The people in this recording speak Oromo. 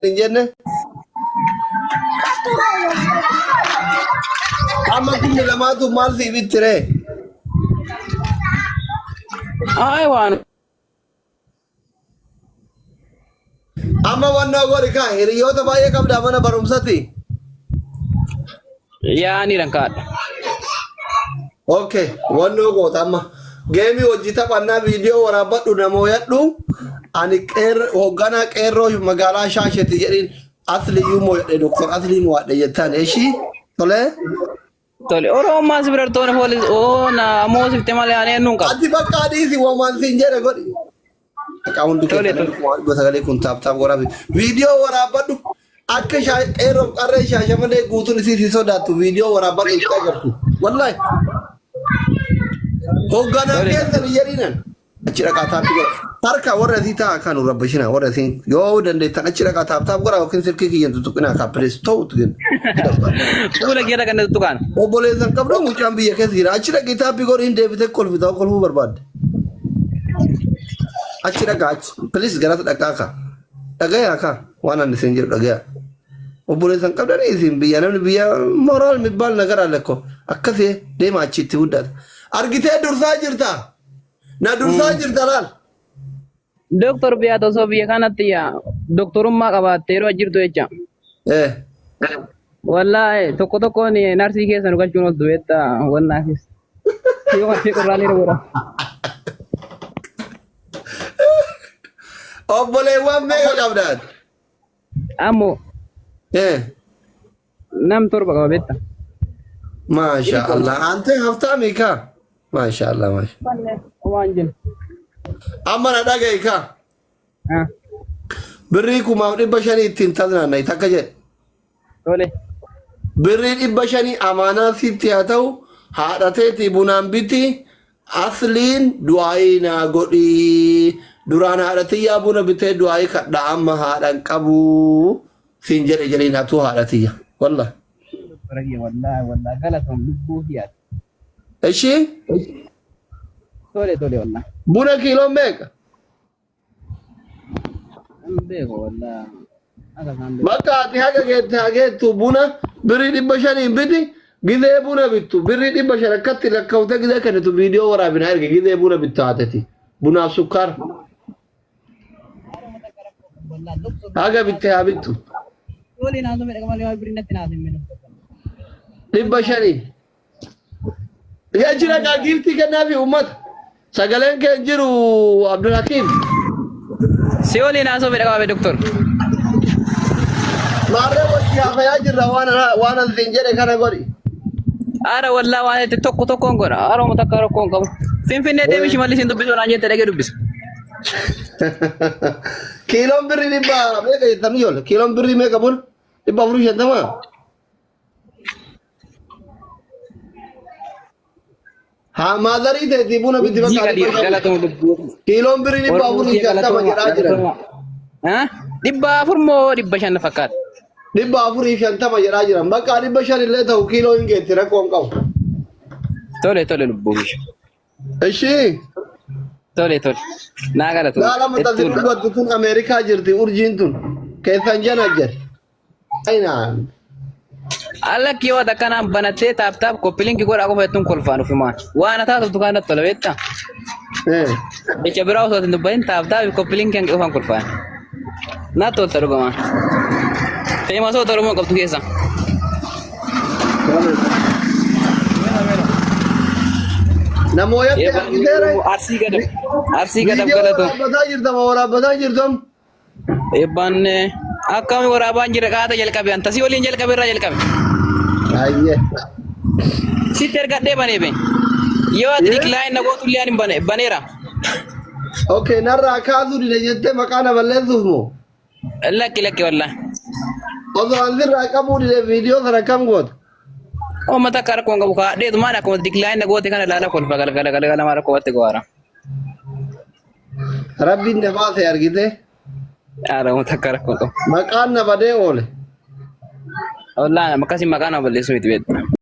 hin jenne? Amma kumni lamaatu maal siif itti ree? Ay waan Amma wannoo godhi kaa hiriyoota baay'ee qabdaa mana barumsati. Yaa ni rankaadha. Okay, wannoo goota amma. Geemii hojii taphannaa viidiyoo waraabbadhu namooyadhu. Ani hoogganaa qeerroo magaalaa Shaasheeti jedhiin asliyyuu mooyadhe Doktor Aslii moo'adhe jettaan ishii tolee. Tole Oromoo si bira toone foolis oo na moosifte malee ani eenyuun qaba. Ati bakka dhiisi wamaan siin jedhe godhi. Maqaa hundi Tole, keessan tole. 900 kun taap taap godhaa. Viidiyoo waraabbadhu. Akka qeerroof qarree shaashamanee guutuun isii si sodaattu viidiyoo waraabbadhu itti agartu. Wallaahi. Hoogganaa Tole. keessan hin jedhinan. Achi dhaqaa taappi godha. Harka warra asii ta'a kan rabbashina warra asii yoo dandeettan achi dhaqaa taap taap godha yookiin silkii kiyyan tuttuqinaa kaa pilees ta'utu kenna. Fuula kee irra kan tuttuqaan. Obboleessan qabdu mucaan biyya keessa jira. Achi dhaqii taappii godhi hin deebitee kolfita kolfuu barbaadde. Achi dhaqaa achi. Please garas dhaqaa kaa. Dhagayaa kaa. Waan ani isin jedhu dhagayaa. Obboleessan qabdanii isin biyya namni biyya moraal mibbaal nagara lekko akkasii deema achi itti guddata. Argitee dursaa jirta. Na dursaa jirta laal. Doktor biyya osoo biyya kanatti yaa doktorummaa qabaatte yeroo jirtu jecha. Eh. Wallaahi tokko tokkoon narsii keessa nu galchuun ooltu beektaa wannaa keessa. Yoo mattee qorraalee godha. Obboleewwan meeqa qabdaan? Ammoo Eh. nam torba qaba beektaa. Maasha Allah. Ante haftaami kaa. Maasha Allah maasha. Waan jennu. Amma na dhaga'i kaa. Ah, Birrii 1500 ittiin taznaanna takka jedhe. Tole. Birrii 500 amaanaa sitti haa ta'u haadha teetii bunaan biti asliin du'aayii naa godhii duraan haadha tiyyaa buna bitee du'aayii kadha amma haadha hin qabu siin jedhe jedhiin atuu haadha tiyya wallah. Doktora wallaahi wallaahi galatoom lubbuu hiyaati. Ishii Tole tole wallaahi. buna kiiloon meeqa? Hin beeku wallaahi. Akka isaan beeku. Bakka ati haga geette haa geettu buna birrii 500n biti gizee buna bittu birrii 500 akkatti lakkaa'ute gizee kennitu viidiyoo waraabina erge gizee buna bittu haateti bunaaf sukkaara haga bitte haa bittu Tole naasoo fedha malee waan birrii natti naasoo hin beeku. 500. Yaa jira gaa giiftii kennaafi uummata. Sagaleen kee hin jiru Abdulhakiim. Si waliin haasoo fedha qababe doktor. Maarree wajji haasayaa jirra waan waan an siin jedhe kana godhi. Ara wallaa waan itti tokko tokkoon godha. Ara uummata akka rakkoo hin qabu. Finfinnee deemi shimalli siin dubbisuu naan jette dhagee dubbisa. Kiiloon birrii dhibba meeqa jettanii ijoollee? Kiiloon birrii meeqa buna? 450? Haa maazarii teetii buna biti Urjii bakka gadi 500. galatoo lubbuu. Kiiloon birrii 450 jedhaa jiran. 400 moo 500 na fakkaata. 450 jedhaa jiran. Bakka 500 illee ta'u kiiloo hin geetti rakkoo hin qabu. Tole tole lubbuu kiyya. Ishii Tole tole. Naa galatoo. laala maxxansi dubbattu tun Ameerikaa jirti urjiin tun. Keessan jana jedhe. Aynaan. Alla kiyoo akkanaan banattee taap taap koppilinki godhaa qofa jettuun kolfaan ofumaan. Waan taatu kan natti tola beektaa? Eh. Jecha biraa osoo hin dubbatin taap taap koppilinki hanqi qofaan kolfaan. Natti tolta dhugumaan. Feemasoota Oromoo qabdu keessa. Namoota argiteera. Arsii gadab. Arsii gadab Viidiyoo galatoo. waraabbataa jirta moo waraabbataa jirtam? Eebbaan akkami waraabaan jira qaata jalqabe an tasii waliin jalqabe irraa jalqabe. Ayyee. Sitti ergadhee banee be. Yoo ati Yee? decline na gootu illee ani bane baneera. Okay, narraa kaasuu dide jettee maqaa na balleessuuf moo? Lakki lakki wallah. Osoo an sirraa qabuu dide viidiyoo sana kam goota? Uummata akka rakkoon qabu kaadheetumaan akkuma decline na goote kana ilaala kolfa galgala galgala maa rakkoo watti gowaara. Rabbiin na baase argite. Yaada uummata akka rakkoon qabu. Maqaan na badee oole. Wallah akkasii maqaa nama balleessuu miti beektu.